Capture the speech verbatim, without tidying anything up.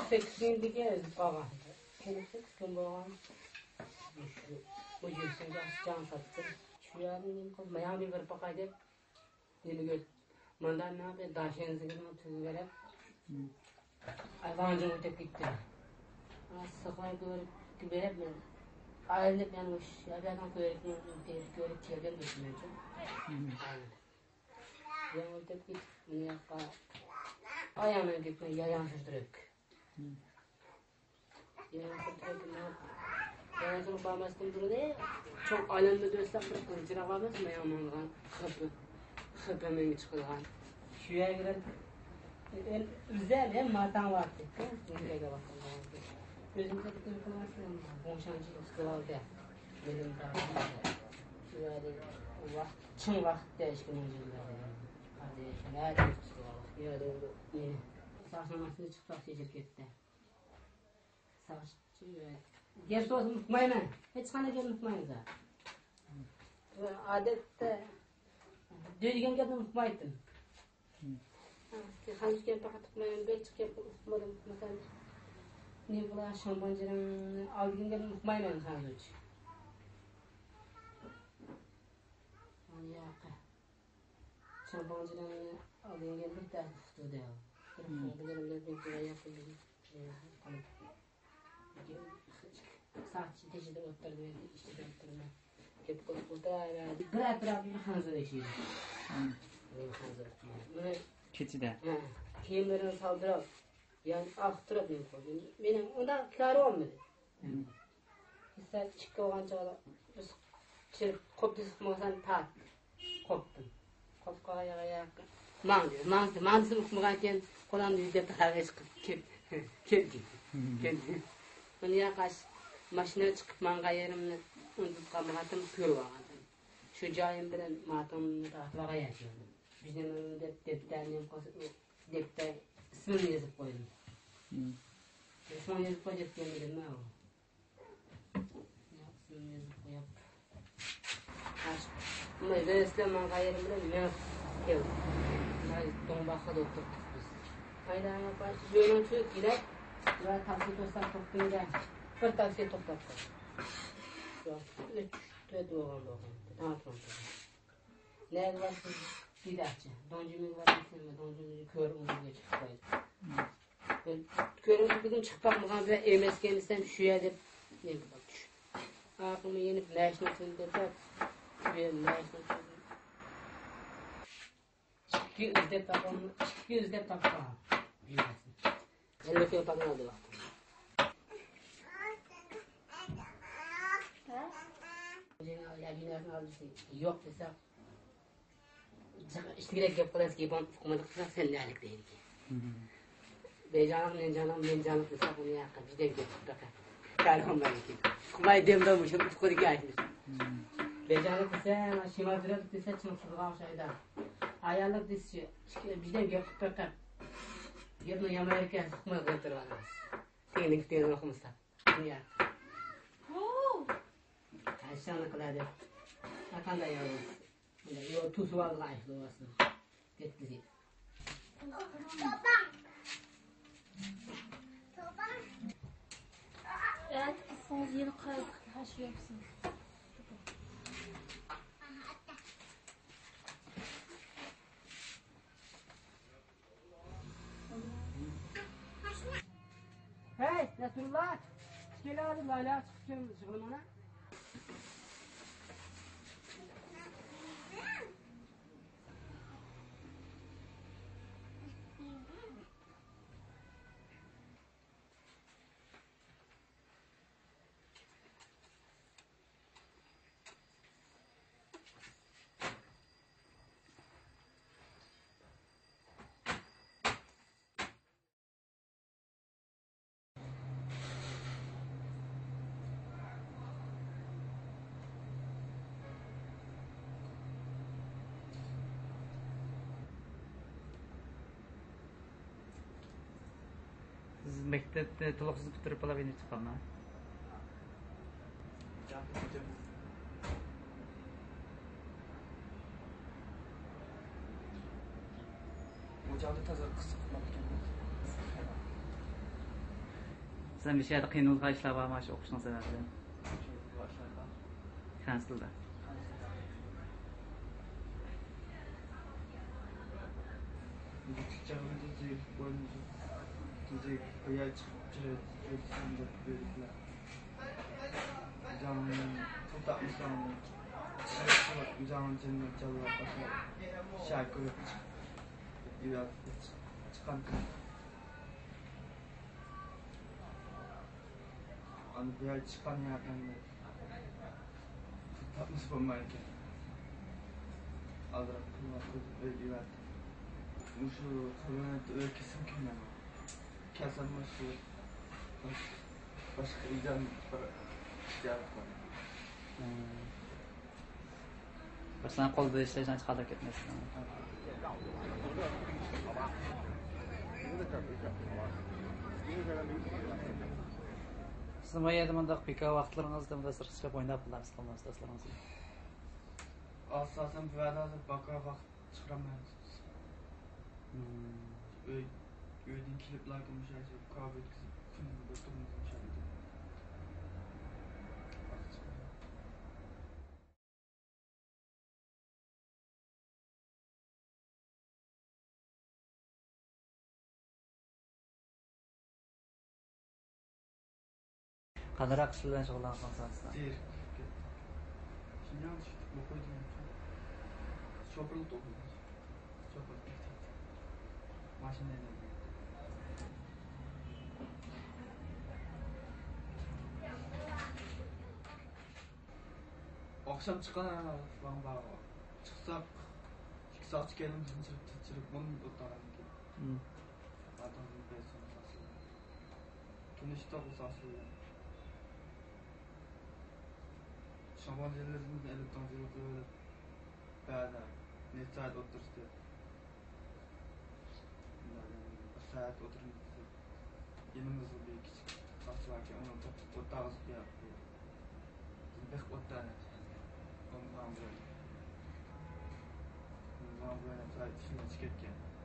سەككىز كۈندىكى ئۈزۈپ قالغان. كېلىپ سەككىز كۈن بولغان. مۇشۇ، مۇشۇ جان ساتتى. شۇ يەردىن نېمە قىلىپ، ماياڭ بېرىپ باقاي دەپ، نېمىگە، ماندا مېڭىپ، داشەنزىگىنىڭ تۈۋىگە بېرىپ، ئايۋانجىڭ ئۆتۈپ كەتتى. سىخلاي كۆرۈپ بېرىپ، مەن ئايلىنىپ، يەنە مۇشۇ شەھەرنىڭ كۆرۈكنىڭ كۆرۈپ كەلگەن دېدىم مەنچۇ. يەنە ئۆتۈپ كېتىپ، بۇ ياققا ئاياغ مەن كەتمەي، ياياڭ سۈردۈرۈپ. ياياڭ سۈردۈرۈپ، ياياڭ سۈرۈپ بارماستىن بۇرۇن، چوڭ ئايلانما دۆسلەپ بىر قىزىل چىراغ بارمىز، ماياڭ ماڭىدىغان خېپە، خېپە مېڭە چىقىدىغان. شۇ يەرگە بىر ئۆزەل ھەم ماتاڭ بارتى. ئۆزۈم بوڭشاڭچى قىلىۋالدى. بىلىم تارتىپ، شۇ يەردە ۋاقىت، چىڭ ۋاقىتتا ئىككى مىڭ يىللاردا. ھازىر ھەر كۈنى چىقىۋالدۇق. يەردە مېنى ساقچىنىڭ ئاستىدا چىقتاق، چېچىلىپ كەتتى. ساقچى، گەپ سورىسىمۇ ئۇقمايمەن. ھېچقانداق گەپنى ئۇقمايمىز. ئادەتتە دۆ دېگەن گەپنى ئۇقمايتتىم. خەنزۇچە گەپ پەقەت ئۇقمايمەن. بەك جىق گەپ ئۇقمىدىم. مەسىلەن، نېمە قىلا، شامپانجىرىڭنى ئال دېگەن گەپنى ئۇقمايمەن خەنزۇچە. ياق. شامپانجىرىڭنى ئال دېگەن گەپنى بىر تەرەپ ئۇقتۇردى. بىر خىل بىلىرىم بىلەن بىر ياق قىلدىم. ساقچى تېشىدا ئولتۇردى، ئىچىدە ئولتۇرمەن. گەپ قىلىپ ئولتۇراۋەردى. بىر ئەتراپىدا خەنزۇ ياشايدۇ. مېنىڭ خەنزۇ. كېچىدە؟ ھە. كىيىملىرىنى سالدۇرۇپ، يەنى ئاختۇرۇپ نېمە قىلدى. مېنىڭ ئۇنداق كارى بولمىدى. سائەت ئىككى بولغان چاغدا بىز چىرىپ قوپتى سىقمىغان تارت. قوپتۇم. قوپقا ياقا ياقا. ماڭ دېدى. ماڭ دېسە، ماڭ دېسە ئۇقمىغان ئىكەن، قولۇمنى يۈدەپ تاشلاپ چىقىپ كەت-، كەتتى. كەتتى. ئۇنى ياقاش ماشىنا چىقىپ ماڭغان يېرىمنى ئۇنتۇپ قالمىغانتىم، كۆرۈۋالغانتىم. شۇ جايىم بىلەن ماتىڭنى تارتىۋالغان يەردە. بىز نېمە دەپ دەپتەرنى قوس-، دەپتەر ئىسمىمنى يېزىپ قويدۇم. ئىسمىڭنى يېزىپ قوي دەپ كەلمىدىممۇ؟ مەن ۋېرىسلەر ماڭغان يېرىم بىلەن مېڭىپ كەلدىم. ماي دوڭباققا ئولتۇرۇپ بىز. قايدا يۆنىڭ چۆ كېرەك. ۋە تاكسى توساپ توختىدى. بىر تاكسى توختاپ قالدى. ئۈچ، تۆت بولغان بولغان. تاڭ ئاتقان. نەگە بارسىز؟ دېدى ئاچا. دۇڭجىمىگە بارسىز، دۇڭجىمىگە كۆرۈڭ دېگەن چىقىپ قالدى. كۆرۈڭ دېگەن چىقىپ باقمىغان بىلەن ئەمەسكەن دېسەم، شۇ يەر دەپ نېمە قىلىپ چۈش. ئاقىمى يېنىپ ماشىنىسىنى دەپ، شۇ يەر ماشىنىسىنى ئىككى ئىزدەپ تاپالمىدى، ئىككى ئىزدەپ تاپقان. ھەللىكى تاپالمىدى ۋاقتىدا. ھە؟ يوق دېسە، ئىشتىكىدەك گەپ قىلىسىز، گېپىڭ ئۇقمىدۇق دېسە، سەن نەلىك دەيدىكەن. بېيجاڭلىق، نېنجاڭلىق، نېنجاڭلىق دېسە، بۇنى ياقى بىردەم گەپ قىلىپ بېقىڭ. كارىڭ باركەن. ئۇقماي دېمىدۇ، مۇشۇ ئۇتقۇدىكى ئاشۇ. بېيجاڭلىق دېسە، شىمال تەرەپ دېسە، چىڭ تۇتىدىغان ئوخشايدۇ. ئاياللىق دېسە، بىردەم گەپ قىلىپ بېقىڭ. گەپنى يامان يەرگە ئۇقماي قىلىپ تۇرۇۋالىمىز. تېگىنىڭ تېگىنى ئۇقمىسا. دۇنيا. ھەششانى قىلادۇ. ھەرقانداق يالغۇز. يول توسۇۋالغان ئىش بولماسمۇ؟ يەتكۈزۈپ. ئەتە كەتسىڭىز يەنە قايتىپ ھەش يەپسىز. ھەي، نەسرۇللا! ئىككىلا ھازىر لايلا چىقىپ كەل، يىغلىماڭا. سىز مەكتەپنى تولۇقسىز پۈتتۈرۈپ بالا يېنىپ چىققانما؟ بۇ چاغدا تازا قىزىق. سىزدە مۇشۇ يەردە قىينىلىدىغان ئىشلار بارمۇ شۇ ئوقۇشنىڭ سەۋەبىدىن؟ خەنزۇ تىلدا. ئانا بۇ يەر چىققان يەردىن تاپمىسا بولمايدىكەن. ئازراق پۇل قىلىپ ئۆيگە بەردىم. مۇشۇ كابىنېتتا ئۆي كېسىم كۆيمەيمەن. كەلسەم مۇشۇ باش-، باشقا ئىجاد بىر ئىجاد قىلىمەن. بىرسىنىڭ قولىدا ئىشلەشنى چىقاردۇرۇپ كەتمەيسىز. سىز ما يەردە مۇنداق بىكار ۋاقىتلىرىڭىزدا مۇنداق سىرتقا چىقىپ ئويناپ بولامسىز، قىلمامسىز دوستلىرىڭىز بىلەن؟ ئاساسەن بۇ يەردە ھازىر بىكار ۋاقىت چىقىرالمايمىز. ئۆي، ئۆيدىن كېلىپلا مۇشۇ يەردە كاۋا ئۆتكۈزۈپ، كۈننى بىر تۇرىمىز مۇشۇ يەردە. قانداقراق ئىش بىلەن شۇغۇللانغان سىلەر؟ شىنجاڭدا شۇ ئوقۇيدىغان شوپۇرلۇق ئوقۇيدۇ. شوپۇر. ماشىنا ھەيدەيدۇ. ئاخشام چىققان ۋاڭ بارغۇ. چىقساق، ئىككى سائەتتىن كېيىن بىزنى چىرىپ، چىرىپ، ئون مىنۇت ئولتۇرغاندىن كېيىن. ئادەمدىن بەش سوم ھاسىل. تونۇشتۇق ئۇ ھاسىل بىلەن. شامپان جىلىزىمىزنى ئېلىپ، تاڭ جىلىقلىۋېلىپ، بەزىدە نەچچە سائەت ئولتۇرۇشتى. بىر سائەت ئولتۇرۇپ، يېنىمىزدا بىر كىچىك باغچە باركەن، ئۇنىڭ ئوتتۇرىغا سۇ قۇياتتى. بىز بېقىپ ئولتۇردۇق. ئۇنىڭ بىلەن، ئۇنىڭ بىلەن نەچچە سائەت ئىچىدىن چىقىپ كەتكەن.